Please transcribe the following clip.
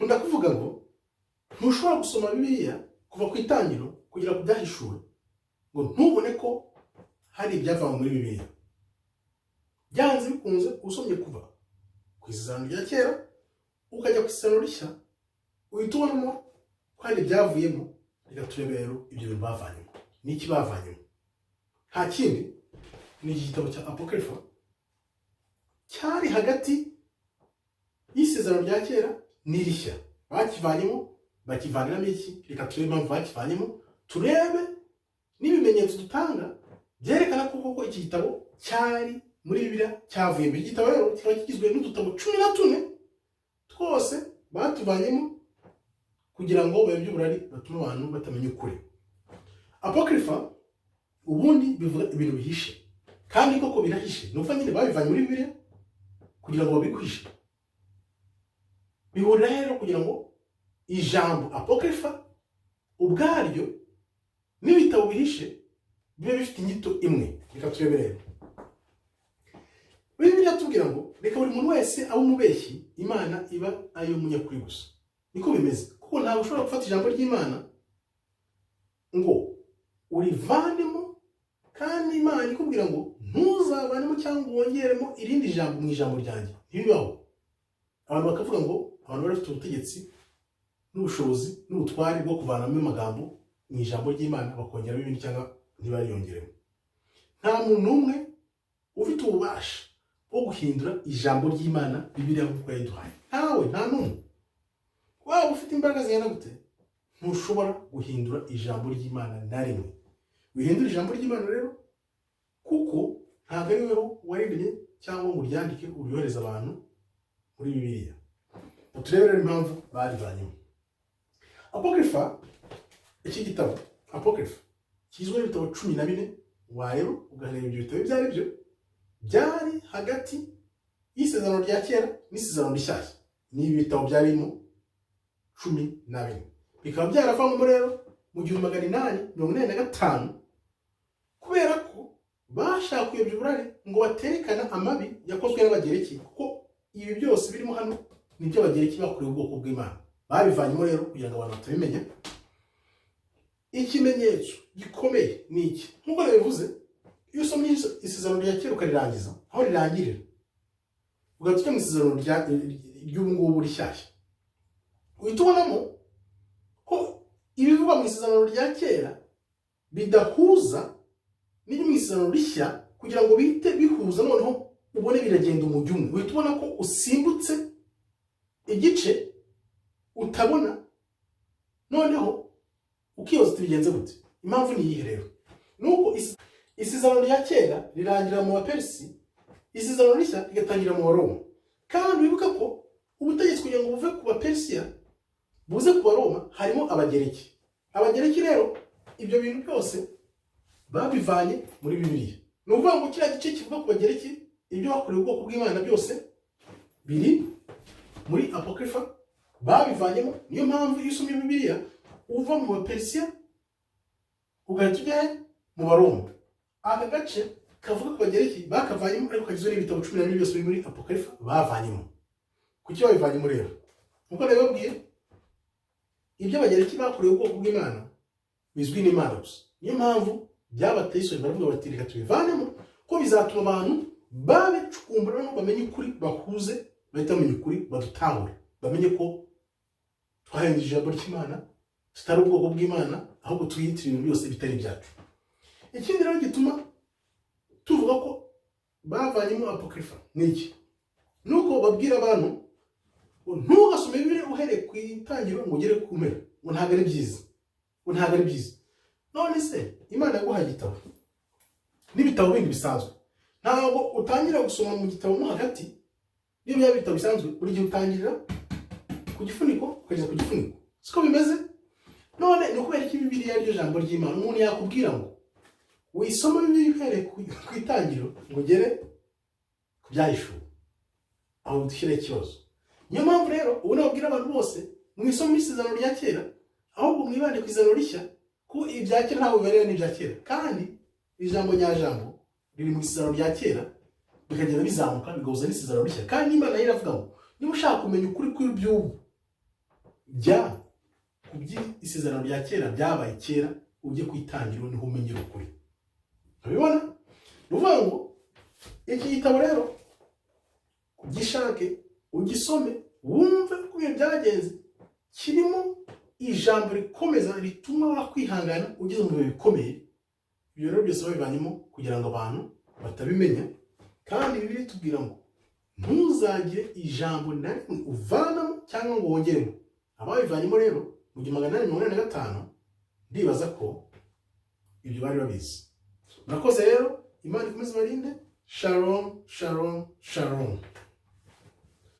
Nkunda kuvuga ngo ntushobora gusoma Bibiliya kuva ku itangiriro kugera ku Byahishuwe ngo ntubone ko hari ibyavanywe muri Bibiliya. Byanze bikunze, usomye kuva ku Isezerano rya Kera ukajya ku Isezerano Rishya, uhita ubonamo ko hari ibyavuyemo. Reka turebe rero ibyo bintu bavanyemo. Ni iki bavanyemo? Nta kindi, ni iki gitabo cya Apocrypha cyari hagati y'Isezerano rya Kera n'Irishya. Bakivanyemo, bakivaniramo iki? Reka turebe impamvu bakivanyemo, turebe n'ibimenyetso dutanga byerekana ko koko iki gitabo cyari muri Bibiliya cyavuyemo. Iki gitabo rero kikaba kigizwe n'udutabo 14, twose batuvanyemo kugira ngo bayobye uburari, batume abantu batamenya ukuri. Apocrypha ubundi bivuga ibintu bihishe, kandi koko birahishe. Ni ukuvuga nyine babivanye muri Bibiliya kugira ngo babiguhishe. Bihurira rero kugira ngo ijambo apocrypha ubwaryo n'ibitabo bihishe bibe bifite inyito imwe. Reka turebe rero. Bibiliya tubwira ngo reka buri muntu wese abe umubeshyi, Imana iba ariyo munyakuri gusa. Niko bimeze, kuko ntabwo ushobora gufata ijambo ry'Imana ngo urivanemo, kandi Imana ikubwira ngo ntuzavanemo cyangwa wongeremo irindi jambo mu ijambo ryanjye. Ntibibaho. Abantu bakavuga ngo abantu bari bafite ubutegetsi n'ubushobozi n'ubutware bwo kuvanamo amagambo mu ijambo ry'Imana, bakongeramo ibindi cyangwa ntibariyongeremo. Nta muntu n'umwe ufite ububasha bwo guhindura ijambo ry'Imana, Bibiliya nk'uko yayiduhaye. Ntawe, nta n'umwe. Waba ufite imbaraga zingana gute, ntushobora guhindura ijambo ry'Imana na rimwe. Wihindura ijambo ry'Imana rero, kuko ntabwo ari wowe wariremye cyangwa ngo uryandike uryohereze abantu muri Bibiliya. Turebe rero impamvu barivanyemo. Apocrypha, iki gitabo Apocrypha kigizwe n'ibitabo 14. Wareba ukareba ibyo bitabo ibyo ari byo, byari hagati y'Isezerano rya Kera n'Isezerano Rishyashya. Ni ibi bitabo byarimo 14, bikaba byaravanyemo rero mu 1885, kubera ko bashaka kuyobya uburari ngo baterekana amabi yakozwe n'Abagereki, kuko ibi byose birimo hano ni ibyo Abagereki bakorewe ubwoko bw'Imana. Babivanyemo rero kugira ngo abantu batabimenya. Ikimenyetso gikomeye ni iki? Nk'uko nabivuze, iyo usomye Isezerano rya Kera ukarirangiza aho rirangirira, ugahita ujya mu Isezerano ry'ubu ngubu rishyashya, uhita ubonamo ko ibivugwa mu Isezerano rya Kera bidahuza n'ibyo mu Isezerano Rishya. Kugira ngo bihite bihuza, noneho ubone biragenda umujyi umwe, uhita ubona ko usimbutse igice utabona, noneho ukibaza uti: "Bigenze gute?" Impamvu ni iyihe rero? Ni uko Isezerano rya Kera rirangira mu Baperisi, Isezerano Rishya rigatangira mu Baroma. Kandi wibuka ko ubutegetsi kugira ngo buve ku Baperisiya buze ku Baroma harimo Abagereki. Abagereki rero ibyo bintu byose babivanye muri Bibiliya. Ni ukuvuga ngo kiriya gice kivuga ku Bagereki, ibyo bakorewe ubwoko bw'Imana, byose biri muri Apocrypha, babivanyemo. Niyo mpamvu iyo usomye Bibiliya uva mu Baperisiya ugahita ujya he? Mu Baroma. Aka gace kavuga ku Bagereki bakavanyemo, ariko kagizwe n'ibitabo 14 byose biri muri Apocrypha bavanyemo. Kuki babivanyemo rero? Nkuko nabibabwiye, ibyo Abagereki bakorewe ubwoko bw'Imana bizwi n'Imana gusa. Niyo mpamvu byabateye isoni, baravuga bati: "Reka tubivanemo, ko bizatuma abantu babicukumbura, noneho bamenye ukuri, bahuze, bahita bamenya ukuri, badutahure, bamenye ko twahenze ijambo ry'Imana, tutari ubwoko bw'Imana, ahubwo twiyitira ibintu byose bitari ibyacu." Ikindi rero gituma tuvuga ko bavanyemo Apocrypha ni iki? Ni uko babwira abantu ngo ntugasome Bibiliya uhereye ku itangiriro ngo ugere ku mpera, ngo ntabwo ari byiza, ngo ntabwo ari byiza. None se Imana yaguhaye igitabo n'ibitabo bindi bisanzwe, ntabwo utangira gusoma mu gitabo mo hagati. Niyo byaba ibitabo bisanzwe, buri gihe utangirira ku gifuniko ukageza ku gifuniko, siko bimeze? None ni ukubera iki Bibiliya ariryo jambo ry'Imana, umuntu yakubwira ngo wisoma Bibiliya uhereye ku itangiriro ngo ugere ku Byahishuwe? Aho dushyiraho ikibazo. Niyo mpamvu rero ubu nababwira abantu bose: mwisome Isezerano rya Kera, ahubwo mwibande ku Isezerano Rishya, kuko ibya kera ntabwo bibareba n'ibya kera. Kandi ijambo nyajambo riri mu Isezerano rya Kera, bikagenda bizamuka bigahuza n'Isezerano Rishya. Kandi Imana yo iravuga ngo niba ushaka kumenya ukuri kw'iby'ubu Jya ku by'isezerano rya kera byabaye kera, ujye ku itangiriro, niho umenyera ukuri. Urabibona? Ni ukuvuga ngo iki gitabo rero gishake, ugisome, wumve uko ibintu byagenze. Kirimo ijambo rikomeza rituma wakwihangana ugeze mu bihe bikomeye. Ibyo rero byose babivanyemo kugira ngo abantu batabimenya. Kandi Bibiliya itubwira ngo ntuzagire ijambo na rimwe uvanamo cyangwa ngo wongeremo. Ababivanyemo rero mu 1885, ndibaza ko ibyo bari babizi. Murakoze rero, Imana ikomeze ibarinde. Shalom, shalom, shalom.